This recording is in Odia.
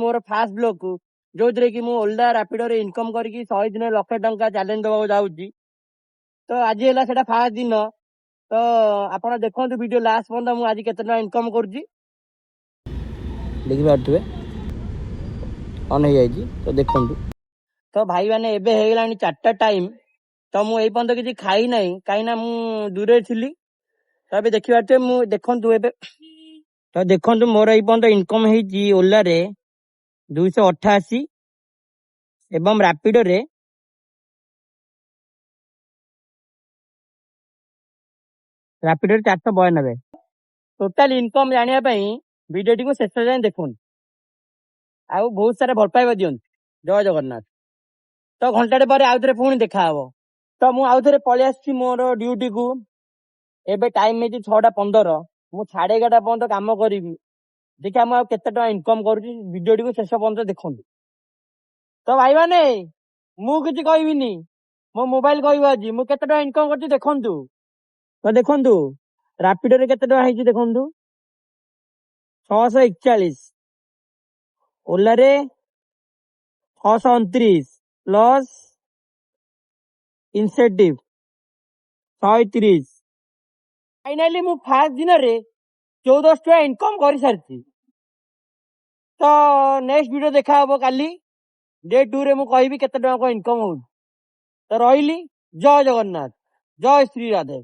ମୋର ଫାଷ୍ଟ ବ୍ଲଗକୁ, ଯୋଉଥିରେ କି ମୁଁ ଓଲା ରାପିଡୋରେ ଇନକମ୍ କରିକି 100 ଦିନରେ ଲକ୍ଷେ ଟଙ୍କା ଚ୍ୟାଲେଞ୍ଜ ଦେବାକୁ ଯାଉଛି। ତ ଆଜି ହେଲା ସେଟା ଫାଷ୍ଟ ଦିନ। ତ ଆପଣ ଦେଖନ୍ତୁ ଭିଡିଓ ଲାଷ୍ଟ ପର୍ଯ୍ୟନ୍ତ, ମୁଁ ଆଜି କେତେ ଟଙ୍କା ଇନକମ୍ କରୁଛି। ଦେଖିପାରୁଥିବେ, ଅନ୍ ହେଇଯାଇଛି। ତ ଦେଖନ୍ତୁ। ତ ଭାଇମାନେ, ଏବେ ହେଇଗଲାଣି 4ଟା ଟାଇମ୍। ତ ମୁଁ ଏଇ ପର୍ଯ୍ୟନ୍ତ କିଛି ଖାଇ ନାହିଁ, କାହିଁକି ନା ମୁଁ ଦୂରରେ ଥିଲି। ତ ଏବେ ଦେଖିପାରୁଥିବେ, ମୁଁ ଦେଖନ୍ତୁ ଏବେ। ତ ଦେଖନ୍ତୁ, ମୋର ଏଇ ପର୍ଯ୍ୟନ୍ତ ଇନକମ୍ ହେଇଛି ଓଲାରେ 288 ଏବଂ ରାପିଡୋରେ 492। ଟୋଟାଲ ଇନକମ୍ ଜାଣିବା ପାଇଁ ଭିଡିଓଟିକୁ ଶେଷ ଯାଏଁ ଦେଖନ୍ତୁ ଆଉ ବହୁତ ସାରା ଭଲ ପାଇବା ଦିଅନ୍ତୁ। ଜୟ ଜଗନ୍ନାଥ। ତ ଘଣ୍ଟାଟେ ପରେ ଆଉଥରେ ପୁଣି ଦେଖା ହବ। ତ ମୁଁ ଆଉଥରେ ପଳେଇ ଆସିଛି ମୋର ଡ୍ୟୁଟିକୁ। ଏବେ ଟାଇମ ହେଇଛି 6ଟା 15। ମୁଁ 11:30 ପର୍ଯ୍ୟନ୍ତ କାମ କରିବି। ଦେଖିବା ମୁଁ ଆଉ କେତେ ଟଙ୍କା ଇନକମ୍ କରୁଛି। ଭିଡିଓଟିକୁ ଶେଷ ପର୍ଯ୍ୟନ୍ତ ଦେଖନ୍ତୁ। ତ ଭାଇମାନେ, ମୁଁ କିଛି କହିବିନି, ମୋ ମୋବାଇଲ କହିବ ଆଜି ମୁଁ କେତେ ଟଙ୍କା ଇନକମ୍ କରୁଛି। ଦେଖନ୍ତୁ। ତ ଦେଖନ୍ତୁ, ରାପିଡୋରେ କେତେ ଟଙ୍କା ହେଇଛି ଦେଖନ୍ତୁ, 641। ଓଲାରେ 629 ପ୍ଲସ୍ ଇନସେଣ୍ଟିଭ 130। ଫାଇନାଲି ମୁଁ ଫାଷ୍ଟ ଦିନରେ 1400 ଟଙ୍କା ଇନକମ୍ କରିସାରିଛି। ତ ନେକ୍ସଟ ଭିଡିଓ ଦେଖା ହବ କାଲି। ଡେ 2ରେ ମୁଁ କହିବି କେତେ ଟଙ୍କା କଣ ଇନକମ୍ ହଉଛି। ତ ରହିଲି, ଜୟ ଜଗନ୍ନାଥ, ଜୟ ଶ୍ରୀ ରାଧେ।